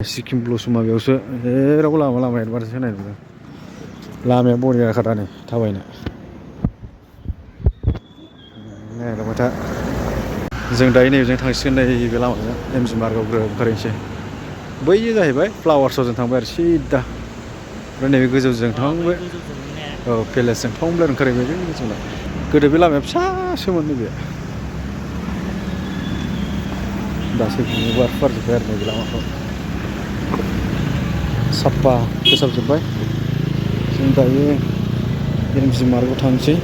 सिक्किम ब्लसमा बेयावसो जेरावबो लामा एडभार्टाइस होनाय नुदों। लामाया बरियाखा दा नै थाबायनो। नायलांबाय था जों दायो नैबेजों थांसिगोन नैबे लामाजों एमजि मार्गाव ग्रोब ओंखारहैनोसै। बैयो जाहैबाय फ्लावार श'जों थांबाय आरो सिदा ओमफ्राय नैबे गोजौजों थांबाय। औ पेलेसजों थंब्लेर ओंखारहैबाय बे गोजौना। गोदो बे लामाया फिसासोमोन नैबे। दासो गुवार फुवारजोब्बाय आरो नैबे लामाखौ साफा फोसाबजोब्बाय। जों दायो एमजि मार्गाव थांसै।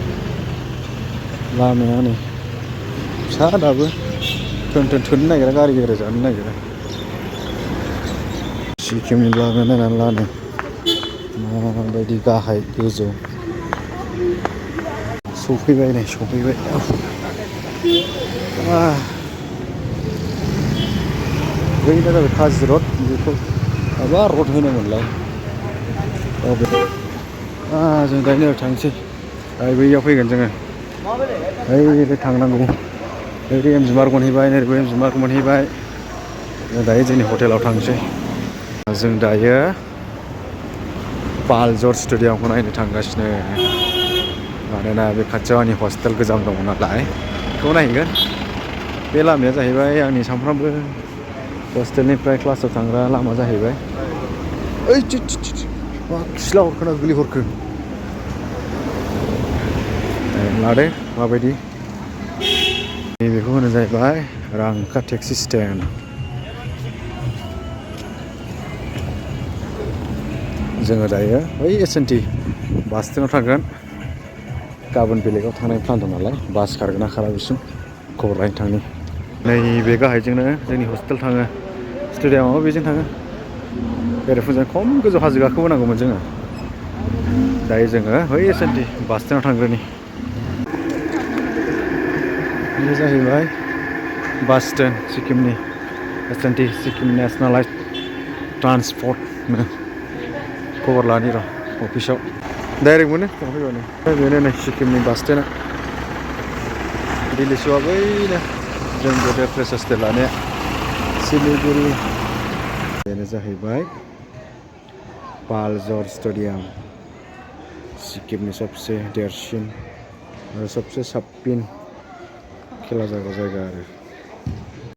लामाया नै फिसा दाबो थोनो नागिरा गारि जानो नागिरा। सिक्किमनि लामाया नायनानै ला नै माबायदि गाहाय गोजौ। सफैबाय नै सफैबाय। बैना जाबाय काजिरड बेखौ माबा रड होनोमोनलाय। जों दायो नै थांसै बैयाव फैगोन जोङो। ओरै थांनांगौ ओरै एमजि मार्ग मोनहैबाय नैबे एमजि मार्ग मोनहैबाय। जों दायो जोंनि हटेलाव थांसै। जों दायो पालजर स्टेडियामखौ नायनो थांगासिनो। मानोना बे खाथियाव आंनि हस्टेल गोजाम दङ नालाय बेखौ नायहैगोन। बे लामाया जाहैबाय आंनि सानफ्रामबो हस्टेलनिफ्राय क्लासाव थांग्रा लामा जाहैबाय। ओइ मा फिस्ला हरखोना गोलैहरखो लादो माबायदि। नैबेखौ होनो जाहैबाय रांका टेक्सि स्टेन्ड। जोङो दायो बै एस.एन.टि. बास स्टेन्डआव थांगोन। गाबोन बेलेगाव थांनाय प्लान दं नालाय बास खारगोन ना खारा बिसिम खबर लाहैनो थांनि। नैबे गाहायजोंनो जोंनि हस्टेल थाङो। स्टेडियामाबो बेजों थाङो। बेरेफुंजानि खम गोजौ हाजो गाखोबोनांगौमोन जोङो। दायो जोङो बै एस.एन.टि. बास स्टेन्डआव थांग्रोनि। बे जाहैबाय बास स्टेन्ड सिक्किमनि एस.एन.टि. सिक्किम नेसनेलाइज ट्रान्सपर्टनो खबर लानि र' अफिसाव डाइरेक्ट मोनो जों फैबानो। बेनो नै सिक्किमनि बास स्टेन्डआ। दिल्लीस'आ बैनो जों गोदो फ्रेसार्स डे लानाया सिलिगुरि। बेनो जाहैबाय पालजर स्टेडियाम सिक्किमनि सबसे देरसिन आरो सबसे साबसिन खेला जाग्रा जायगा आरो।